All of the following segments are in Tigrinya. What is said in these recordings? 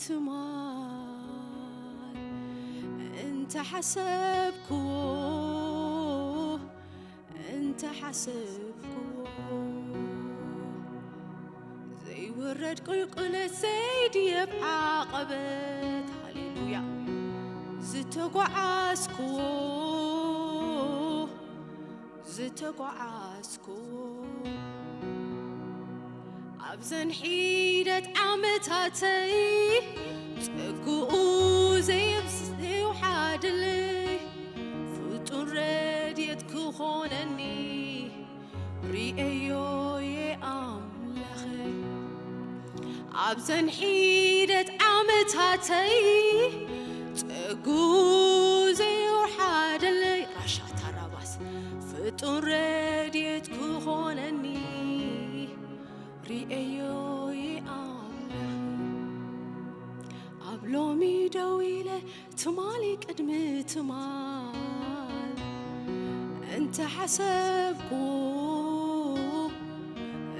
ትማል እንተ ሓሰብክዎ፣ እንተ ሓሰብክዎ፣ ዘይውረድ ቁልቁለት ዘይድየብ ዓቐበት፣ ሃሌሉያ፣ ዝተጓዓዝክዎ፣ ዝተጓዓዝክዎ፣ ኣብዘን ሒደት ዓመታተይ ጸግኡ ዘየብስ ዘይውሓደለይ ፍጡን ረድኤት ክኾነኒ ርእየዮ እየ ኣምላኸይ። ኣብዘን ሒደት ዓመታተይ ጸግኡ ዘይውሓደለይ ራሻ ታራባስ ፍጡን ረድኤት ክኾነኒ ርእየዮ እየ ኣምላኸይ። ኣብ ሎሚ ደው ኢለ ትማሊ ቅድሚ ትማል እንተ ሓሰብኩ፣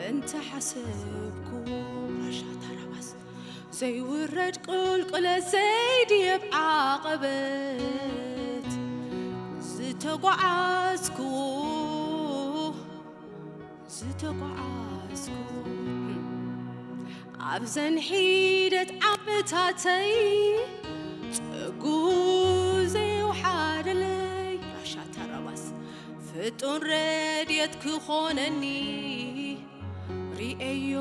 እንተ ሓሰብኩ፣ ራሻ ታራባስ ዘይውረድ ቁልቁለት ዘይድየብ ዓቐበት ዝተጓዓዝኩ፣ ዝተጓዓዝኩ፣ ኣብዘን ሒደት ዓመታተይ ጸጉ ዘይውሓደለይ ራሻ ታራባስ ፍጡን ረድኤት ክኾነኒ ርእየዮ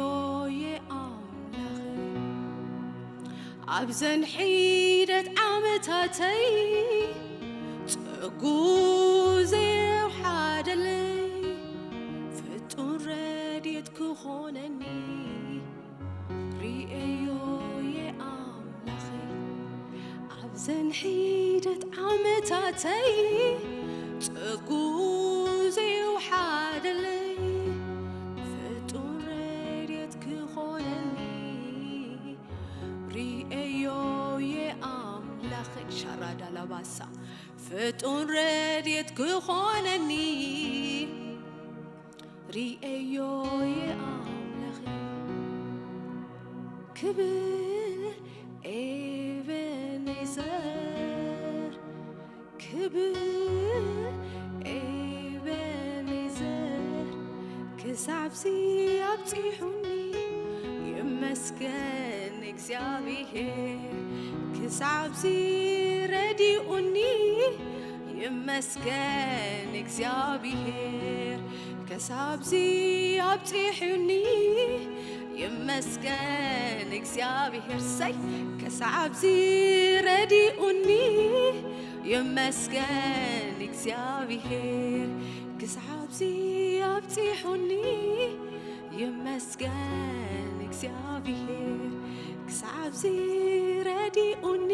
እየ ኣምላኸይ። ኣብዘን ሒደት ዓመታተይ ጸጉ ዘይውሓደለይ ፍጡን ረድኤት ክኾነኒ ርእየዮ እየ ኣምላኸይ። ኣብዘን ሒደት ዓመታተይ ጸጉ ዘይውሓደለይ ፍጡን ረድኤት ክኾነኒ ርእየዮ እየ ኣምላኸይ። ሻራዳ ላባሳ ፍጡን ረድኤት ክኾነኒ ርእየዮ እየ ኣምላኸይ። ክብር ኤቤኔዘር፣ ክብር ኤቤኔዘር፣ ክሳብዚ ኣብጺሑኒ ይመስገን እግዚኣብሔር፣ ክሳብዚ ረዲኡኒ ይመስገን እግዚኣብሔር፣ ክሳብዚ ኣብጺሑኒ ይመስገን እግዚኣብሔር። ሰይ ክሳብዚ ረዲኡኒ ይመስገን እግዚኣብሔር፣ ክሳብዚ ኣብጺሑኒ ይመስገን እግዚኣብሔር፣ ክሳብዚ ረዲኡኒ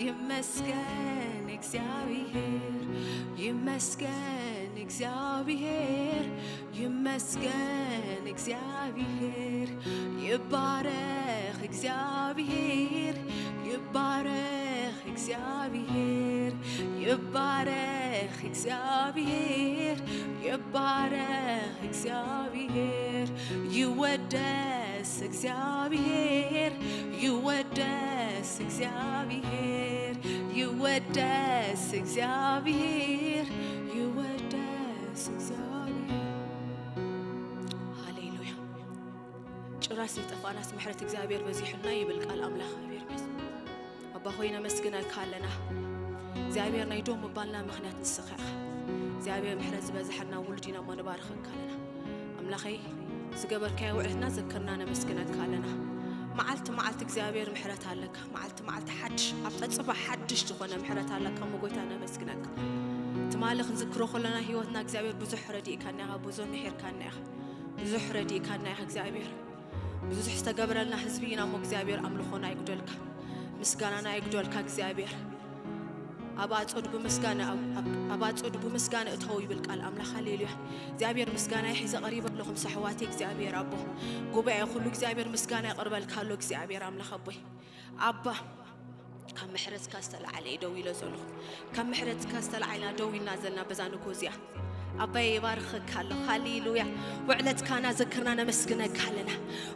ይመስገን እግዚኣብሔር፣ ይመስገን እግዚኣብሔር፣ ይመስገን እግዚኣብሔር፣ ይባረኽ እግዚኣብሔር፣ ይባረኽ እግዚኣብሔር፣ ይባረኽ እግዚኣብሔር፣ ይባረኽ እግዚኣብሔር፣ ይወደስ እግዚኣብሔር፣ ይወደስ እግዚኣብሔር፣ ይወደስ እግዚኣብሔር፣ ይወደስ እግዚኣብሔር። ሃሌሉያ። ጭራሽ ዘይጠፋእናስ ምሕረት እግዚኣብሔር በዚሑልና ይብል ቃል ኣምላኽ። እግዚኣብሔር ይመስገን። ኣባ ሆይ ነመስግነካ ኣለና። እግዚኣብሔር ናይ ዶም ምባልና ምኽንያት ንስኻ ኢኻ። እግዚኣብሔር ምሕረት ዝበዝሐልና ውሉድ ኢና እሞ ንባርኸካ ኣለና። ኣምላኸይ ዝገበርካዮ ውዕልና ዘክርና ነመስግነካ ኣለና። መዓልቲ መዓልቲ እግዚኣብሔር ምሕረት ኣለካ። መዓልቲ መዓልቲ ሓድሽ ኣብ ጸጽባ ሓድሽ ዝኾነ ምሕረት ኣለካ እሞ ጎይታ ነመስግነካ። ትማሊ ክንዝክሮ ከለና ህይወትና እግዚኣብሔር ብዙሕ ረዲእካና ኢኻ፣ ብዙሕ ምሒርካና ኢኻ፣ ብዙሕ ረዲእካና ኢኻ እግዚኣብሔር። ብዙሕ ዝተገብረልና ህዝቢ ኢና እሞ እግዚኣብሔር ኣምልኾና ኣይጉደልካ፣ ምስጋናና ኣይጉደልካ እግዚኣብሔር። ኣብ ኣጸዱ ብምስጋና፣ ኣብ፣ ኣብ፣ ኣብ ኣጸዱ ብምስጋና እተው ይብል ቃል ኣምላኽ። ሃሌሉያ። እግዚኣብሔር ምስጋና ሒዘ ቀሪበ ኣለኹ ምስ ኣሕዋተይ እግዚኣብሔር ኣቦ። ጉባኤ ኩሉ እግዚኣብሔር ምስጋና የቕርበልካ ኣሎ እግዚኣብሔር ኣምላኽ ኣቦይ። ኣባ ካብ ምሕረትካ ዝተላዓለ እዩ ደው ኢለ ዘለኹ። ካብ ምሕረትካ ዝተላዓልና ደው ኢልና ዘለና በዛ ንግሆ እዚኣ። ኣባይ ይባርኸካ ኣለኹ። ሃሌሉያ። ውዕለትካና ዘክርና ነመስግነካ ኣለና።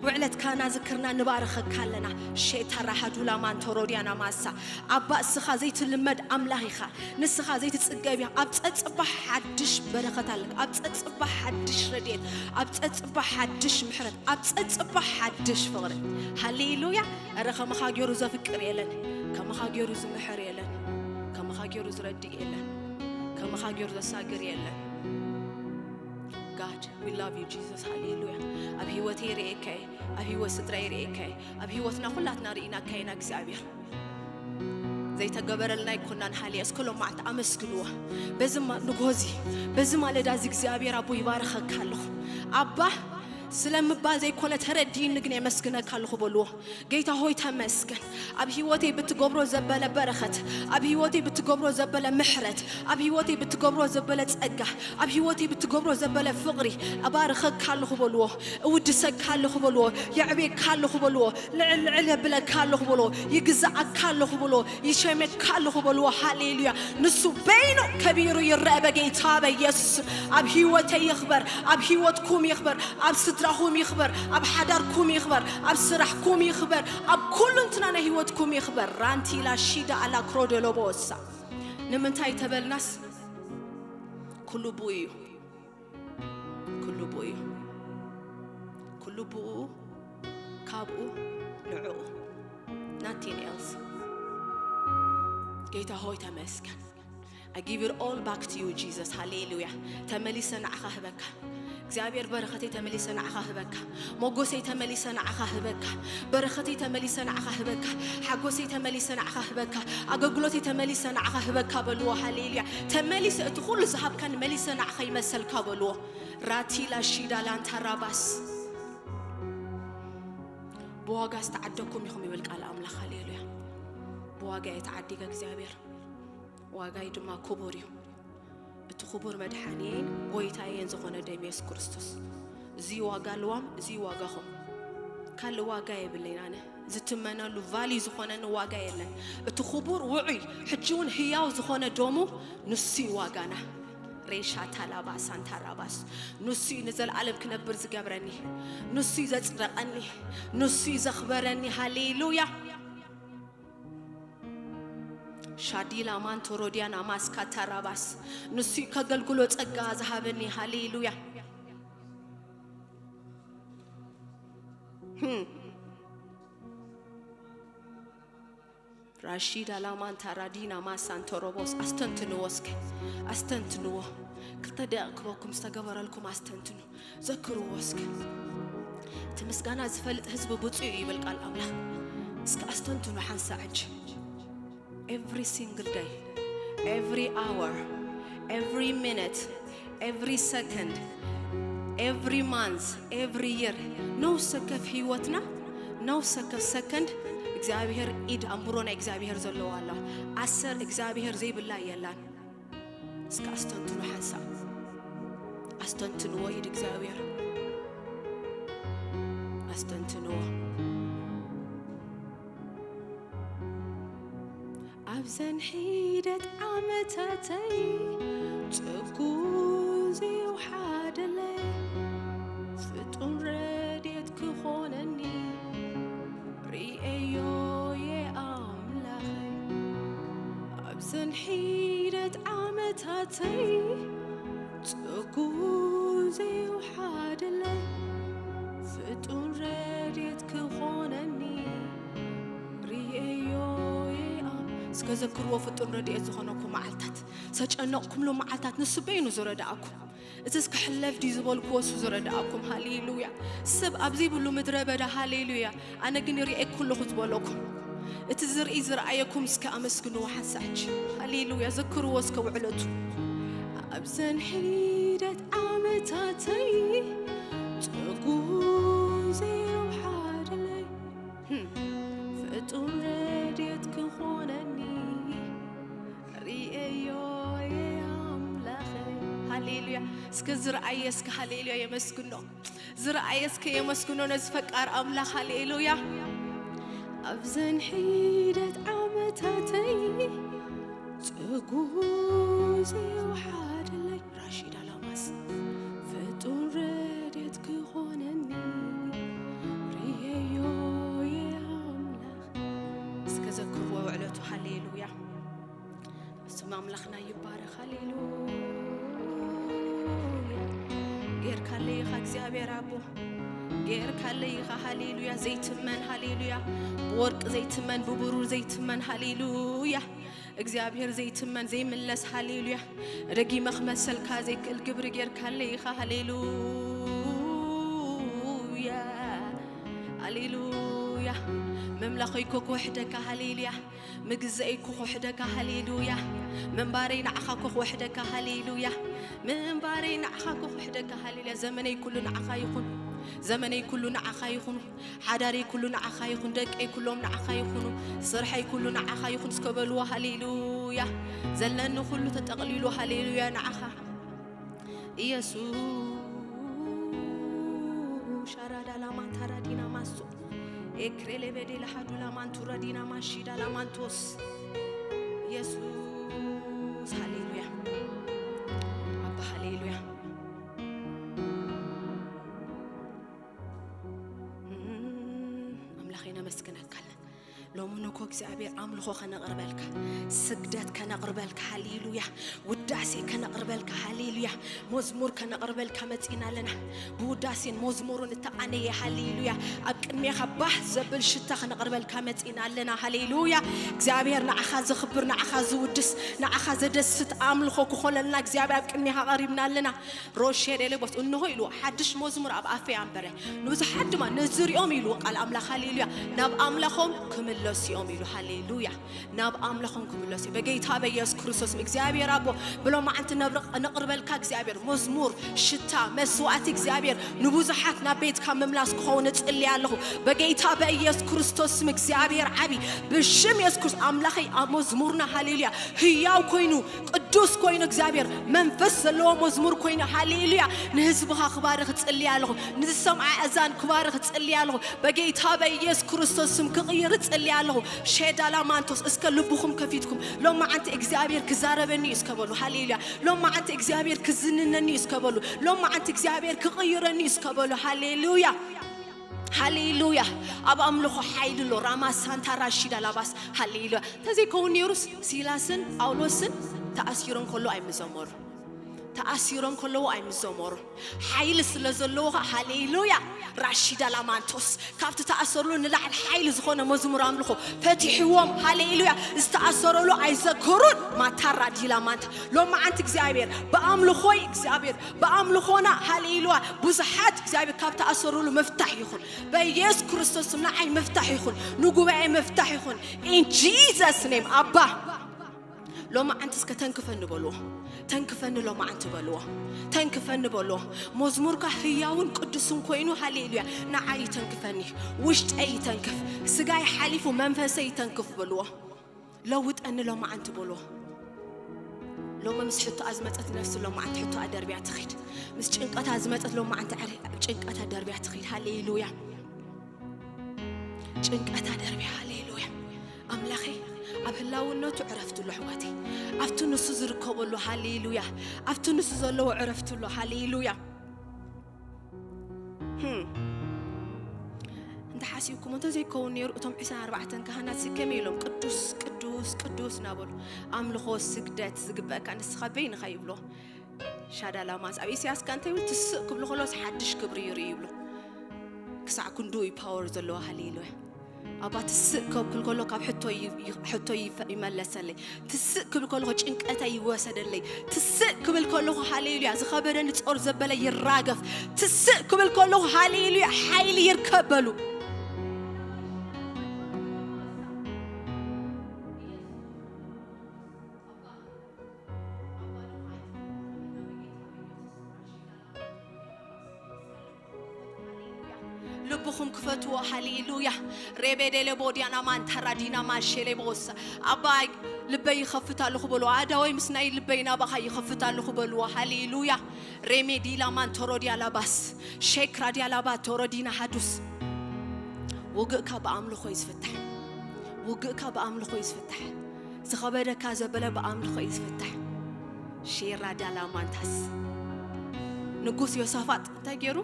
ውዕለትካና ዘክርና ንባርኸካ ኣለና። ሼታ ራሃዱላ ማንቶሮዲያና ማሳ። ኣባ እስኻ ዘይትልመድ ኣምላኽ ኢኻ። ንስኻ ዘይትጽገብ ኢኻ። ኣብ ጸጽባ ሓድሽ በረኸት ኣለካ። ኣብ ጸጽባ ሓድሽ ረድኤት፣ ኣብ ጸጽባ ሓድሽ ምሕረት፣ ኣብ ጸጽባ ሓድሽ ፍቕሪ። ሃሌሉያ። እረ ከማኻ ገይሩ ዘፍቅር የለን። ከማኻ ገይሩ ዝምሕር የለን። ከማኻ ገይሩ ዝረድእ የለን። ከማኻ ገይሩ ዘሳግር የለን። God, we love you, Jesus. ሃሌሉያ። ኣብ ህይወተይ ርእየካይ፣ ኣብ ህይወት ስድራይ ርእየካይ፣ ኣብ ህይወትና ኩላትና ርኢናካ ኢና እግዚኣብሔር። ዘይተገበረልና ኣይኮናን። ሃሌ እስከ ሎም መዓልቲ ኣመስግንዎ። በዚ ማ-፣ ንጎዚ፣ በዚ ማለዳ እዚ እግዚኣብሔር ኣቦ ይባርኸካ ኣለኹ። ኣባ ስለምባል ዘይኮነ ተረዲእኒ ግን የመስግነካ ኣለኹ በልዎ። ጌታ ሆይ ተመስገን። ኣብ ህይወተይ ብትገብሮ ዘበለ በረኸት፣ ኣብ ህይወተይ ብትገብሮ ዘበለ ምሕረት፣ ኣብ ህይወተይ ብትገብሮ ዘበለ ጸጋ፣ ኣብ ህይወተይ ብትገብሮ ዘበለ ፍቕሪ እባርኸካ ኣለኹ በልዎ። እውድሰካ ኣለኹ በልዎ። የዕቤካ ኣለኹ በልዎ። ልዕል ልዕል የብለካ ኣለኹ በልዎ። ይግዛኣካ ኣለኹ በልዎ። ይሸመካ ኣለኹ በልዎ። ሃሌሉያ። ንሱ በይኑ ከቢሩ ይረአ በጌታ በኢየሱስ ስም። ኣብ ህይወተይ ይኽበር፣ ኣብ ህይወትኩም ይኽበር፣ ኣብ ስድራኹም ይኽበር፣ ኣብ ሓዳርኩም ይኽበር፣ ኣብ ስራሕኩም ይኽበር፣ ኣብ ኩሉ እንትና ናይ ህይወትኩም ይኽበር። ራንቲላ ሺዳ ኣላ ክሮደሎቦሳ። ንምንታይ ተበልናስ ኩሉ ብኡ እዩ። ኩሉ ብኡ እዩ። ኩሉ ብኡ፣ ካብኡ፣ ንዕኡ። Nothing else። ጌታ ሆይ ተመስገን። I give it all back to you, Jesus. ሃሌሉያ። ተመሊሰ ንዓኻ ህበካ። እግዚኣብሔር በረኸተይ ተመሊሰ ንዓኻ ህበካ። ሞጎሰይ ተመሊሰ ንዓኻ ህበካ። በረኸተይ ተመሊሰ ንዓኻ ህበካ። ሓጎሰይ ተመሊሰ ንዓኻ ህበካ። ኣገልግሎተይ ተመሊሰ ንዓኻ ህበካ በልዎ። ሃሌሉያ። ተመሊሰ እቲ ኩሉ ዝሃብካን መሊሰ ንዓኻ ይመሰልካ በልዎ። ራቲላ ሺዳ ላንታ ራባስ። ብዋጋ ዝተዓደኩም ኢኹም ይብል ቃል ኣምላኽ። ሃሌሉያ። ብዋጋ እየ ተዓዲገ እግዚኣብሔር። ዋጋይ ድማ ክቡር እዩ። እቲ ክቡር መድሓኒየይን ጎይታየን ዝኾነ ደም የሱስ ክርስቶስ። እዚ ዋጋ ልዋም፣ እዚ ዋጋኹም። ካልእ ዋጋ የብለይን ኣነ። ዝትመነሉ ቫልዩ ዝኾነኒ ዋጋ የለን። እቲ ክቡር ውዑይ፣ ሕጂ እውን ህያው ዝኾነ ደሙ፣ ንሱ እዩ ዋጋና። ሬሻ ታላባስ ኣንታራባስ። ንሱ እዩ ንዘለኣለም ክነብር ዝገብረኒ። ንሱ እዩ ዘጽደቐኒ። ንሱ እዩ ዘኽበረኒ። ሃሌሉያ። ሻዲላ ማንቶሮዲያና ማስካታ ራባስ። ንሱ እዩ ከገልግሎ ጸጋ ዝሃበኒ። ሃሌሉያ። ህም። ራሺዳ ላማንታ ራዲና ማሳንቶ ሮቦስ። ኣስተንትንዎ እስከ። ኣስተንትንዎ። ክልተ ደቂቕ ክበኩም ዝተገበረልኩም ኣስተንትኑ። ዘክርዎ እስከ። እቲ ምስጋና ዝፈልጥ ህዝቢ ብፁዕ እዩ ይብል ቃል ኣምላኽ። እስከ ኣስተንትኑ ሓንሳእ ሕጂ። Every single day, every hour, every minute, every second, every month, every year፣ ነፍስ ወከፍ ህይወትና፣ ነፍስ ወከፍ ሰከንድ እግዚኣብሔር ኢድ ኣንብሮ ናይ እግዚኣብሔር ዘለዋ ኣላ። ኣሰር እግዚኣብሔር ዘይብላ የላን። እስከ ኣስተንትኑ ሓንሳእ። ኣስተንትንዎ ኢድ እግዚኣብሔር። ኣስተንትንዎ። ኣብዘን ሒደት ዓመታተይ ጽጉ ዘየውሓደለይ ፍጡን ረድኤት ክኾነኒ ርእየዮ እየ ኣምላኸይ። ኣብዘን ሒደት ዓመታተይ ጽጉ ዘየውሓደለይ ፍጡን ረድኤት ክኾነኒ ርእየዮ እየ ኣም-፣ እስከ ዘክርዎ ፍጡን ረድኤት ዝኾነኩም መዓልታት፣ ዝተጨነቕኩምሉ መዓልታት ንሱ በይኑ ዝረዳእኩም። እዚስ ክሕለፍ ድዩ ዝበልክዎ እሱ ዝረዳእኩም። ሃሌሉያ። ሰብ ኣብ ዘይብሉ ምድረ በዳ፣ ሃሌሉያ፣ ኣነ ግን ይርእየኩ ኣለኹ ዝበለኩም። እቲ ዝርኢ ዝረኣየኩም እስከ ኣመስግንዎ ሓንሳእ ሕጂ። ሃሌሉያ። ዘክርዎ እስከ ውዕለቱ። ኣብዘን ሒደት ዓመታተይ ጽጉ ዘየውሓደለይ፣ ህም፣ ፍጡን ረድኤት ክኾነኒ ርእየዮ እየ ኣምላኸይ። ሃሌሉያ። እስከ ዝረኣየ እስከ ሃሌሉያ የመስግኖ። ዝረኣየ እስከ የመስግኖ ነዚ ፈቃር ኣምላኽ። ሃሌሉያ። ኣብዘን ሒደት ዓመታተይ ጽጉ ዘየውሓደለይ ራሺዳ ላማ ዘክርዎ ውዕለቱ። ሃሌሉያ። ስም ኣምላኽና ይባረኽ። ሃሌሉያ። ጌርካለይ ኢኻ እግዚኣብሔር ኣቦ፣ ጌርካለይ ኢኻ። ሃሌሉያ። ዘይትመን፣ ሃሌሉያ። ብወርቂ ዘይትመን፣ ብብሩር ዘይትመን። ሃሌሉያ። እግዚኣብሔር ዘይትመን ዘይምለስ። ሃሌሉያ። ደጊመ ክመሰልካ ዘይክእል ግብሪ ጌርካለይ ኢኻ። ሃሌሉያ። ሃሌሉያ። ምምላኸይ እኮ ክውሕደካ። ሃሌሉያ። ምግዘይ እኮ ክውሕደካ። ሃሌሉያ። ምንባረይ ንዓኻ እኮ ክውሕደካ። ሃሌሉያ። ምንባረይ ንዓኻ እኮ ክውሕደካ። ሃሌሉያ። ዘመነይ ኩሉ ንዓኻ ይኹን። ዘመነይ ኩሉ ንዓኻ ይኹን። ሓዳረይ ኩሉ ንዓኻ ይኹን። ደቀይ ኩሎም ንዓኻ ይኹኑ። ስርሐይ ኩሉ ንዓኻ ይኹን እስከ በልዎ። ሃሌሉያ። ዘለኒ ኩሉ ተጠቕሊሉ። ሃሌሉያ። ንዓኻ ኢየሱስ። ሻራዳ ላማንታ ራዲና ማሶ ኤክሬሌ ቤዴ ለሃዱ ላማንቱ ራዲና ማሺዳ ላማንቶስ። ኢየሱስ። ሃሌሉያ። ኣባ ሃሌሉያ። ኣምላኸይ ነመስግነካ ኣለና። ሎሚ ንኮ እግዚኣብሔር ኣምልኾ ከነቕርበልካ፣ ስግደት ከነቕርበልካ። ሃሌሉያ። ውዳሴ ከነቕርበልካ። ሃሌሉያ። መዝሙር ከነቕርበልካ መጺና ኣለና። ብውዳሴን መዝሙሩን እተቓነየ። ሃሌሉያ። ኣብ ቅድሜኻ ባህ ዘብል ሽታ ከነቕርበልካ መጺና ኣለና። ሃሌሉያ። እግዚኣብሔር ንዓኻ ዘኽብር፣ ንዓኻ ዝውድስ፣ ንዓኻ ዘደስት ኣምልኾ ክኾነልና እግዚኣብሔር ኣብ ቅድሜኻ ቀሪብና ኣለና። ሮሼ ዴሌቦስ እንሆ ኢሉ ሓድሽ መዝሙር ኣብ ኣፈይ ኣንበረ። ንብዙሓት ድማ ነዚ ሪኦም ኢሉ ቃል ኣምላኽ። ሃሌሉያ። ናብ ኣምላኾም ክምለሱ እዮም ኢሉ። ሃሌሉያ። ናብ ኣምላኾም ክምለሱ እዮም። በጌታ በኢየሱስ ክርስቶስ እግዚኣብሔር ኣቦ ብሎማዓንቲ ነብር-፣ ነቕርበልካ እግዚኣብሔር መዝሙር ሽታ መስዋዕቲ እግዚኣብሔር ንብዙሓት ናብ ቤትካ ምምላስ ክኸውን እጽሊ ኣለኹ። በጌታ በኢየሱስ ክርስቶስ ስም እግዚኣብሔር ዓቢ ብሽም የሱስ ክርስቶስ ኣምላኸይ ኣብ መዝሙርና ሃሌሉያ ህያው ኮይኑ ቅዱስ ኮይኑ እግዚኣብሔር መንፈስ ዘለዎ መዝሙር ኮይኑ ሃሌሉያ ንህዝብኻ ክባርኽ እጽሊ ኣለኹ። ንዝሰምዓ እዛን ክባርኽ እጽሊ ኣለኹ። በጌታ በኢየሱስ ክርስቶስ ስም ክቕይር እጽሊ ኣለኹ። ሼዳላ ማንቶስ እስከ ልብኹም ከፊትኩም ሎማዓንቲ እግዚኣብሔር ክዛረበኒ እዩ እስከ በሉ። ሃሌሉያ። ሎማዓንቲ እግዚኣብሔር ክዝንነኒ እዩ እስከ በሉ። ሎማዓንቲ እግዚኣብሔር ክቕይረኒ እዩ እስከ በሉ። ሃሌሉያ። ሃሌሉያ። ኣብ ኣምልኾ ሓይሊ ኣሎ። ራማ ሳንታ ራሺዳ ላባስ። ሃሌሉያ። እንተዘይከውን ነይሩስ ሲላስን ጳውሎስን ተኣሲሮም ከሎ ኣይምዘመሩ። ተኣሲሮም ከለዉ ኣይምዘመሩ። ሓይሊ ስለ ዘለዎ ኸ ሃሌሉያ። ራሺዳ ላማንቶስ ካብቲ ተኣሰርሉ ንላዕሊ ሓይሊ ዝኾነ መዝሙር ኣምልኾ ፈቲሕዎም። ሃሌሉያ። ዝተኣሰረሉ ኣይዘከሩን። ማታራ ዲላ ማንታ ሎማዓንቲ እግዚኣብሔር ብኣምልኾይ እግዚኣብሔር ብኣምልኾና ሃሌሉያ ብዙሓት እግዚኣብሔር ካብ ተኣሰርሉ መፍታሕ ይኹን። በኢየሱስ ክርስቶስ ንዓይ መፍታሕ ይኹን። ንጉባኤ መፍታሕ ይኹን። In Jesus name ኣባ ሎማዓንቲ እስከ ተንክፈኒ በልዎ። ተንክፈኒ ሎማዓንቲ በልዎ። ተንክፈኒ በልዎ። መዝሙርካ ህያውን ቅዱስን ኮይኑ ሃሌሉያ ንዓይ ይተንክፈኒ። ውሽጠይ ይተንክፍ። ስጋይ ሓሊፉ መንፈሰይ ይተንክፍ በልዎ። ለውጠኒ ሎማዓንቲ በልዎ። ሎሚ ምስ ሕቶኣ ዝመጸት ነፍሲ ሎማዓንቲ ሕቶኣ ደርብያ ትኺድ። ምስ ጭንቀታ ዝመጸት ሎማዓንቲ ዕረ-፣ ጭንቀታ ደርብያ ትኺድ። ሃሌሉያ። ጭንቀታ ደርብያ። ሃሌሉያ። ኣምላኸይ ኣብ ህላውነቱ ዕረፍቲ ኣሎ ኣሕዋተይ። ኣብቲ ንሱ ዝርከበሉ ሃሌሉያ። ኣብቲ ንሱ ዘለዎ ዕረፍቲ ኣሎ ሃሌሉያ። ህም። እንተ ሓሲብኩም እንተዘይከውን ነይሩ እቶም ዕስራን ኣርባዕተን ካህናት ከመይ ኢሎም ቅዱስ ቅዱስ ቅዱስ እናበሉ ኣምልኾ ስግደት ዝግበእካ ንስኻ በይንኻ ይብሎ። ሻዳላማስ ኣብ ኢሳያስ ከ እንታይ ይብል? ትስእ ክብሉ ከሎስ ሓድሽ ክብሪ ይርኢ ይብሎ። ክሳዕ ክንድኡ እዩ ፓወር ዘለዎ። ሃሌሉያ። ኣባ ትስእ ከብል ከሎ ካብ ሕቶ ይ-፣ ይ-፣ ሕቶ ይፈ-፣ ይመለሰለይ። ትስእ ክብል ከለኹ ጭንቀታ ይወሰደለይ። ትስእ ክብል ከለኹ ሃሌሉያ ዝኸበደኒ ጾር ዘበለ ይራገፍ። ትስእ ክብል ከለኹ ሃሌሉያ ሓይሊ ይርከብ በሉ። ልብኹም ክፈትዎ። ሃሌሉያ። ሬቤዴሌ ቦዲያና ማንታራ ዲና ማሼሌ ቦሳ። ኣባይ ልበይ ይኸፍት ኣለኹ በልዎ። ኣዳወይ ምስ ናይ ልበይ ናባኻ ይኸፍት ኣለኹ በልዎ። ሃሌሉያ። ሬሜ ዲላ ማንቶሮ ዲያላባስ ሼክራ ዲያላባ ቶሮ ዲና ሃዱስ። ውግእካ ብኣምልኾ እዩ ዝፍታሕ። ውግእካ ብኣምልኾ እዩ ዝፍታሕ። ዝኸበደካ ዘበለ ብኣምልኾ እዩ ዝፍታሕ። ሼራ ዳላ ማንታስ። ንጉስ ዮሳፋጥ እንታይ ገይሩ?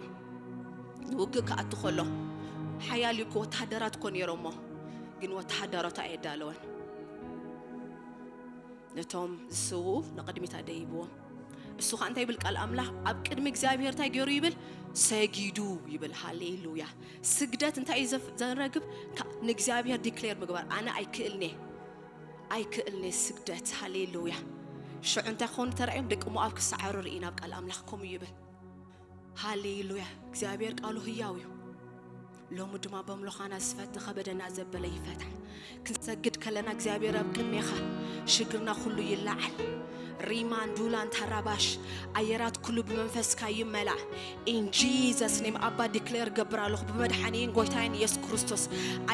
ንውግእ ክኣቱ ከሎ ሓያል እዩ እኮ፣ ወተሃደራት እኮ ነይሮሞ። ግን ወተሃደራቱ ኣየዳለወን። ነቶም ዝስውኡ ንቕድሚት ኣደይብዎም። እሱ ኸዓ እንታይ ይብል ቃል ኣምላኽ? ኣብ ቅድሚ እግዚኣብሔር እንታይ ገይሩ ይብል? ሰጊዱ ይብል። ሃሌሉያ። ስግደት እንታይ እዩ ዘፍ-፣ ዘረግብ? ካ-፣ ንእግዚኣብሔር ዲክሌር ምግባር። ኣነ ኣይክእልኔ፣ ኣይክእልኔ ስግደት። ሃሌሉያ። ሽዑ እንታይ ክኾኑ ተራእዮም? ደቂ ሞኣብ ክሰዓሩ ርኢና ኣብ ቃል ኣምላኽ ከምኡ ይብል። ሃሌሉያ። እግዚኣብሔር ቃሉ ህያው እዩ። ሎሚ ድማ በምሎኻና ዝፈት ከበደና ዘበለ ይፈታ። ክንሰግድ ከለና እግዚኣብሔር ኣብ ቅድሜኻ ሽግርና ኩሉ ይለዓል። ሪማን ዱላን ተራባሽ ኣየራት ኩሉ ብመንፈስካ ይመላእ። In Jesus name ኣባ ዲክሌር ገብር ኣለኹ ብመድሓኒን ጎይታይን ኢየሱስ ክርስቶስ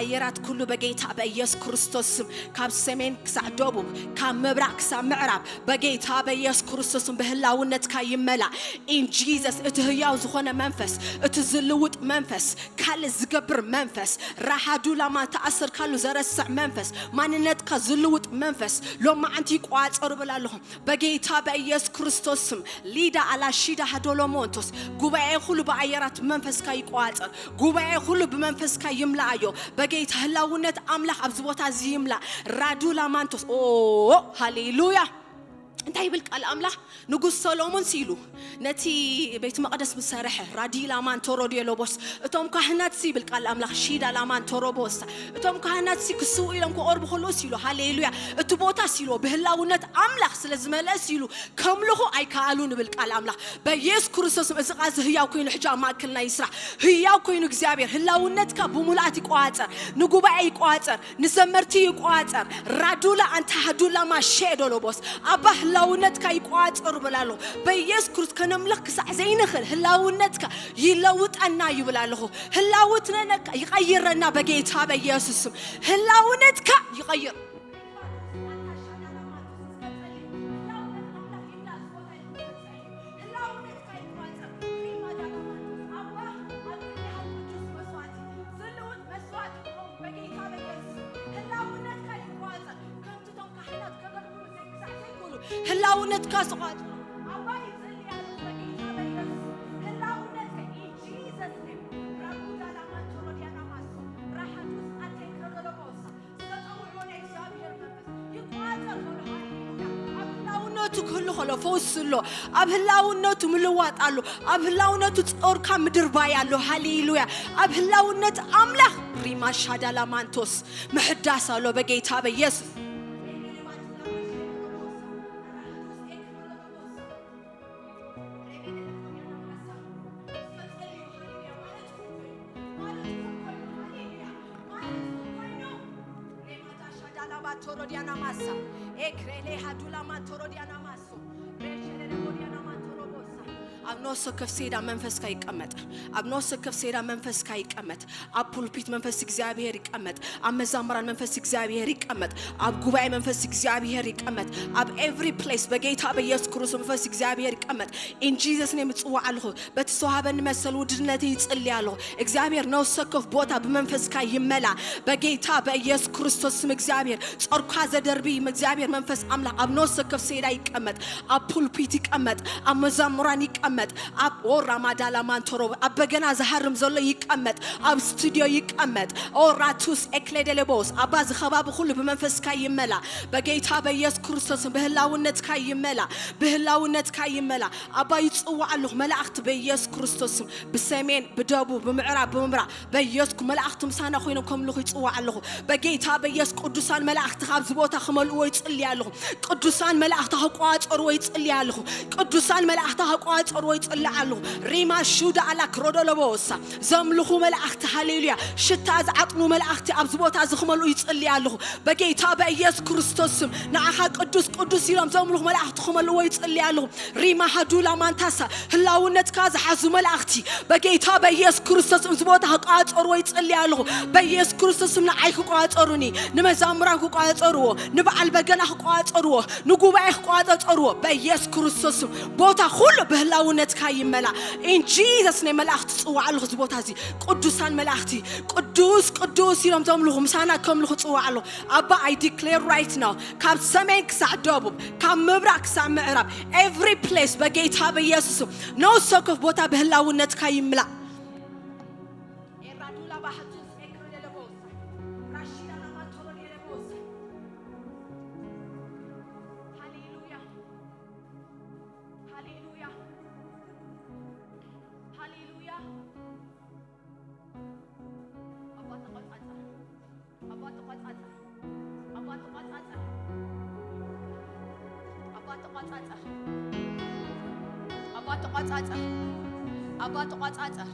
ኣየራት ኩሉ በጌታ በኢየሱስ ክርስቶስ ስም ካብ ሰሜን ክሳዕ ደቡብ ካብ ምብራቕ ክሳብ ምዕራብ በጌታ በኢየሱስ ክርስቶስ ስም ብህላውነትካ ይመላእ። In Jesus እቲ ህያው ዝኾነ መንፈስ እቲ ዝልውጥ መንፈስ ካልእ ዝገብር መንፈስ ራሃዱላማ ተኣሰርካሉ ዘረስዕ መንፈስ ማንነትካ ዝልውጥ መንፈስ ሎማዓንቲ ይቋጸሩ ብል ኣለኹ። በጌታ በኢየሱስ ክርስቶስ ስም ሊዳ ኣላሺዳ ሃዶሎሞንቶስ ጉባኤ ኩሉ ብኣየራት መንፈስካ ይቋጸር። ጉባኤ ኩሉ ብመንፈስካ ይምላኣዮ። በጌታ ህላውነት ኣምላኽ ኣብዚ ቦታ እዚ ይምላእ። ራዱላ ማንቶስ ኦ ሃሌሉያ። እንታይ ይብል ቃል ኣምላኽ? ንጉስ ሰሎሞን ሲሉ ነቲ ቤት መቕደስ ምሰርሐ ራዲላ ማንቶሮዲዮሎቦስ እቶም ካህናት ሲ ይብል ቃል ኣምላኽ ሺዳ ላማንቶሮቦሳ እቶም ካህናት ሲ ክስው ኢሎም ክቐርቡ ከለዉ ሲሉ ሃሌሉያ እቲ ቦታ ሲሉ ብህላውነት ኣምላኽ ስለ ዝመልአ ሲሉ ከምልኹ ኣይከኣሉን ይብል ቃል ኣምላኽ። በኢየሱስ ክርስቶስ እዚ ቃል እዚ ህያው ኮይኑ ሕጂ ኣብ ማእከልና ይስራሕ። ህያው ኮይኑ እግዚኣብሔር ህላውነትካ ብሙሉኣት ይቆጻጸር፣ ንጉባኤ ይቆጻጸር፣ ንዘመርቲ ይቆጻጸር። ራዱላ ኣንታ ሃዱላ ማሼ ዶሎቦስ ኣባ ህላውነትካ ይቆጻጸሩ ብላለኹ። በኢየሱስ ክርስቶስ ከነምልኽ ክሳዕ ዘይንኽእል ህላውነትካ ይለውጠና ይብል ኣለኹ። ህላውትነካ ይቐይረና በጌታ በኢየሱስ ስም። ህላውነትካ ይቐይር። ህላውነትካ ዝቋጽ ህላውነቱ ክህሉ ከሎ ፈውስ ኣሎ። ኣብ ህላውነቱ ምልዋጥ ኣሎ። ኣብ ህላውነቱ ጾርካ ምድርባይ ኣሎ። ሃሌሉያ። ኣብ ህላውነት ኣምላኽ ሪማ ሻዳላ ማንቶስ ምሕዳስ ኣሎ በጌታ በኢየሱስ። ኣብ ነፍሲ ወከፍ ሴዳ መንፈስካ ይቀመጥ። ኣብ ነፍሲ ወከፍ ሴዳ መንፈስካ ይቀመጥ። ኣብ ፑልፒት መንፈስ እግዚኣብሔር ይቀመጥ። ኣብ መዛሙራን መንፈስ እግዚኣብሔር ይቀመጥ። ኣብ ጉባኤ መንፈስ እግዚኣብሔር ይቀመጥ። ኣብ every place በጌታ በኢየሱስ ክርስቶስ መንፈስ እግዚኣብሔር ይቀመጥ። In Jesus name እጽዋዕ ኣለኹ። በቲ ዝተዋህበኒ መሰል ውድድነተይ ይጽሊ ኣለኹ። እግዚኣብሔር ነፍሲ ወከፍ ቦታ ብመንፈስካ ይመላ። በጌታ በኢየሱስ ክርስቶስ ስም እግዚኣብሔር ጾርካ ዘደርቢ እግዚኣብሔር መንፈስ ኣምላኽ ኣብ ነፍሲ ወከፍ ሴዳ ይቀመጥ። ኣብ ፑልፒት ይቀመጥ። ኣብ መዛሙራን ይቀመጥ። ኣብ ኦራማዳላ ማንቶሮ ኣብ በገና ዝሃርም ዘሎ ይቀመጥ። ኣብ ስቱዲዮ ይቀመጥ። ኦራቱስ ኤክሌደሌቦስ ኣባ እዚ ከባቢ ኩሉ ብመንፈስካ ይመላ። በጌታ በኢየሱስ ክርስቶስ ብህላውነትካ ይመላ። ብህላውነትካ ይመላ። ኣባ ይጽዋዕ ኣለኹ መላእኽቲ በኢየሱስ ክርስቶስ ስም ብሰሜን ብደቡብ ብምዕራብ ብምብራቕ በኢየሱስ መላእኽቲ ምሳና ኮይኖም ከምልኹ ይጽዋዕ ኣለኹ። በጌታ በኢየሱስ ቅዱሳን መላእኽቲ ካብዚ ቦታ ክመልእዎ ይጽሊ ኣለኹ። ቅዱሳን መላእኽቲ ክቋጸርዎ ይጽሊ ኣለኹ። ቅዱሳን መላእኽቲ ክቋጸርዎ ይጽሊ ኣለኹ። ሪማ ሹዳ ኣላ ክሮዶሎቦሳ ዘምልኹ መላእኽቲ ሃሌሉያ ሽታ ዝዓጥኑ መላእኽቲ ኣብዚ ቦታ እዚ ክመልኡ ይጽሊ ኣለኹ። በጌታ በኢየሱስ ክርስቶስ ስም ንዓኻ ቅዱስ ቅዱስ ኢሎም ዘምልኹ መላእኽቲ ክመልእዎ ይጽሊ ኣለኹ። ሪማ ሃዱላ ማንታሳ ህላውነትካ ዝሓዙ መላእኽቲ በጌታ በኢየሱስ ክርስቶስ ስም እዚ ቦታ ክቋጸርዎ ይጽሊ ኣለኹ። በኢየሱስ ክርስቶስ ስም ንዓይ ክቋጸሩኒ፣ ንመዛሙራን ክቋጸርዎ፣ ንበዓል በገና ክቋጸርዎ፣ ንጉባኤ ክቋጸርዎ በኢየሱስ ክርስቶስ ስም ቦታ ኩሉ ብህላውነትካ ይመላ። In Jesus name መላእኽቲ ጽዋዕ ኣለኹ እዚ ቦታ እዚ ቅዱሳን መላእኽቲ ቅዱስ ቅዱስ ኢሎም ዘምልኹ ምሳና ከምልኹ ጽዋዕ ኣለኹ። ኣባ I declare right now ካብ ሰሜን ክሳዕ ደቡብ ካብ ምብራቕ ክሳዕ ምዕራብ every place በጌታ በኢየሱስ ስም ነፍሲ ወከፍ ቦታ ብህላውነትካ ይምላእ። ኤራዱላ ባሕቱስ ኤክረደለቦሳ ራሺዳ ናማስ ተቋጻጸር። ኣባ ተቋጻጸር። ኣባ ተቋጻጸር። ኣባ ተቋጻጸር። ኣባ ተቋጻጸር።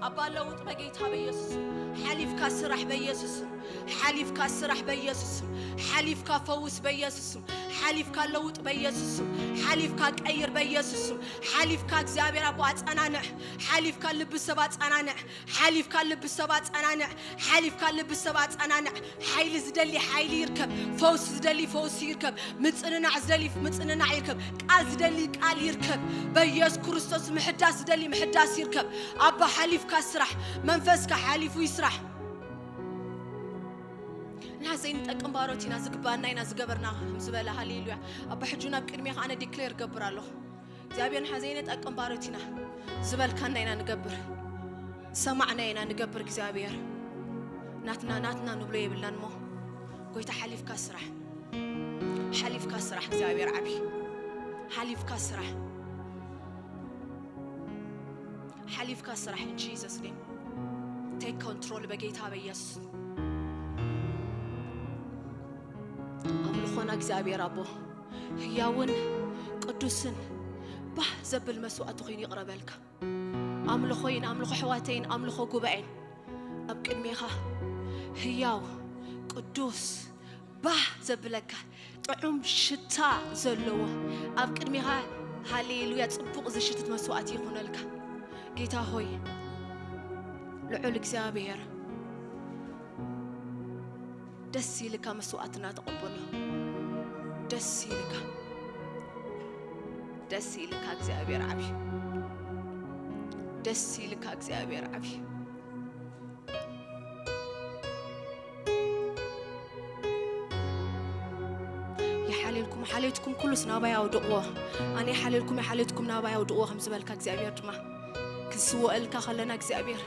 ኣባ ለውጥ በጌታ በኢየሱስ ስም። ሓሊፍካ ስራሕ በኢየሱስ ስም። ሓሊፍካ ስራሕ በኢየሱስ ስም። ሓሊፍካ ፈውስ በኢየሱስ ስም። ሓሊፍካ ለውጥ በኢየሱስ ስም። ሓሊፍካ ቀይር በኢየሱስ ስም። ሓሊፍካ እግዚኣብሔር ኣቦ ኣጸናንዕ። ሓሊፍካ ልቢ ሰብ ኣጸናንዕ። ሓሊፍካ ልቢ ሰብ ኣጸናንዕ። ሓሊፍካ ልቢ ሰብ ኣጸናንዕ። ሓይሊ ዝደሊ ሓይሊ ይርከብ። ፈውሲ ዝደሊ ፈውሲ ይርከብ። ምጽንናዕ ዝደሊ ምጽንናዕ ይርከብ። ቃል ዝደሊ ቃል ይርከብ። በኢየሱስ ክርስቶስ ምሕዳስ ዝደሊ ምሕዳስ ይርከብ። ኣባ ሓሊፍካ ስራሕ። መንፈስካ ሓሊፉ ይስራሕ። ንሓዘይ ንጠቅም ባሮት ኢና፣ ዝግባና ኢና ዝገበርና ከም ዝበለ። ሃሌሉያ። ኣባ ሕጂ ናብ ቅድሜኻ ኣነ ዲክሌር ገብር ኣለኹ። እግዚኣብሔር ንሓዘይ ንጠቅም ባሮት ኢና፣ ዝበልካና ኢና ንገብር፣ ዝሰማዕና ኢና ንገብር። እግዚኣብሔር ናትና ናትና ንብሎ የብልናን እሞ ጎይታ ሓሊፍካ ስራሕ፣ ሓሊፍካ ስራሕ። እግዚኣብሔር ዓቢ ሓሊፍካ ስራሕ፣ ሓሊፍካ ስራሕ። In Jesus name take control በጌታ በኢየሱስ። ኣምልኾና እግዚኣብሔር ኣቦ ህያውን ቅዱስን ባህ ዘብል መስዋዕቲ ኮይኑ ይቕረበልካ። ኣምልኾይን ኣምልኾ ኣሕዋተይን ኣምልኾ ጉባኤን ኣብ ቅድሜኻ ህያው ቅዱስ ባህ ዘብለካ ጥዑም ሽታ ዘለዎ ኣብ ቅድሜኻ ሃሌሉያ ጽቡቕ ዝሽትት መስዋዕቲ ይኹነልካ ጌታ ሆይ ልዑል እግዚኣብሔር። ደስ ኢልካ መስዋዕትና ተቐበሎ። ደስ ኢልካ ደስ ኢልካ እግዚኣብሔር ዓብዩ። ደስ ኢልካ እግዚኣብሔር ዓብዩ። ይሓልየልኩም ሓልየትኩም ኩሉስ ናባይ ኣውድቕዎ። ኣነ ይሓልየልኩም ይሓልየትኩም ናባይ ኣውድቕዎ ከም ዝበልካ እግዚኣብሔር ድማ ክንስወአልካ ከለና እግዚኣብሔር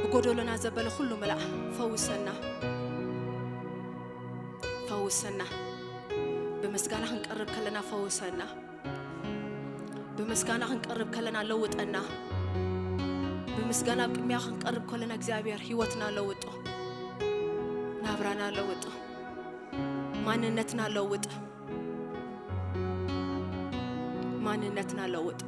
ብጎደሎና ዘበለ ኩሉ ምላእ። ፈውሰና፣ ፈውሰና። ብምስጋና ክንቀርብ ከለና ፈውሰና። ብምስጋና ክንቀርብ ከለና ለውጠና። ብምስጋና ኣብ ቅድሚያ ክንቀርብ ከለና እግዚኣብሔር ህይወትና ለውጦ፣ ናብራና ለውጦ፣ ማንነትና ለውጥ፣ ማንነትና ለውጥ።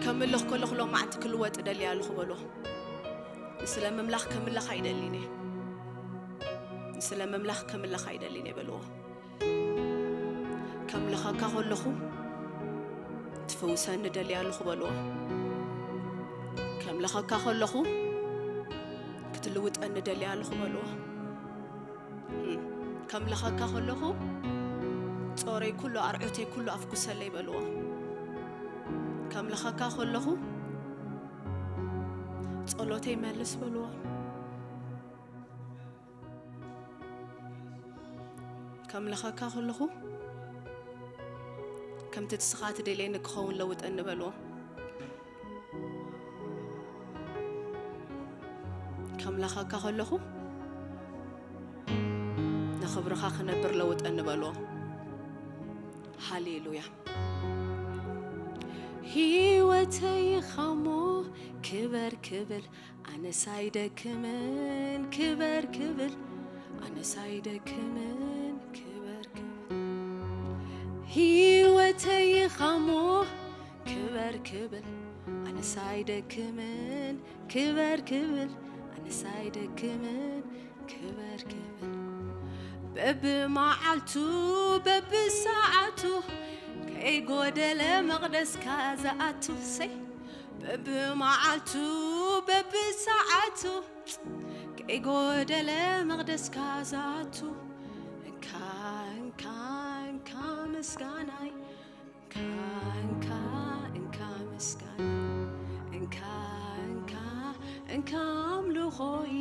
ከምልኽ ከለኹ ሎማዕንቲ ክልወጥ እደሊ ኣለኹ በልዎ። ንስለ ምምላኽ ከምልኽ ኣይደሊን እየ። ንስለ ምምላኽ ከምልኽ ኣይደሊን እየ በልዎ። ከምልኸካ ከለኹ ትፍውሰኒ እደሊ ኣለኹ በልዎ። ከምልኸካ ከለኹ ክትልውጠኒ እደሊ ኣለኹ በልዎ። እም፣ ከምልኸካ ከለኹ ጾረይ ኩሉ ኣርዑተይ ኩሉ ኣፍኩሰለይ በልዎ። ከምልኸካ ከለኹ ጸሎተይ መልስ በልዎ። ከምልኸካ ከለኹ ከምቲ ንስኻ ትደልየኒ ክኸውን ለውጠኒ በልዎ። ከምልኸካ ከለኹ ንኽብርኻ ክነብር ለውጠኒ በልዎ። ሃሌሉያ። ህይወተይ ኢኻሞ ክበር ክብል ኣነስ ኣይደክምን ክበር ክብል ኣነስ ኣይደክምን ክበር ክብል ህይወተይ ኢኻሞ ክበር ክብል ኣነስ ኣይደክምን ክበር ክብል ኣነስ ኣይደክምን ክበር ክብል በብመዓልቱ በብሰዓቱ ከይጎደለ መቕደስካ ዝኣቱ ሰይ በብመዓልቱ በብሰዓቱ ከይጎደለ መቕደስካ ዝኣቱ እንካ እንካ እንካ ምስጋናይ እንካ እንካ እንካ ምስጋና እንካ እንካ እንካ ኣምልኾይ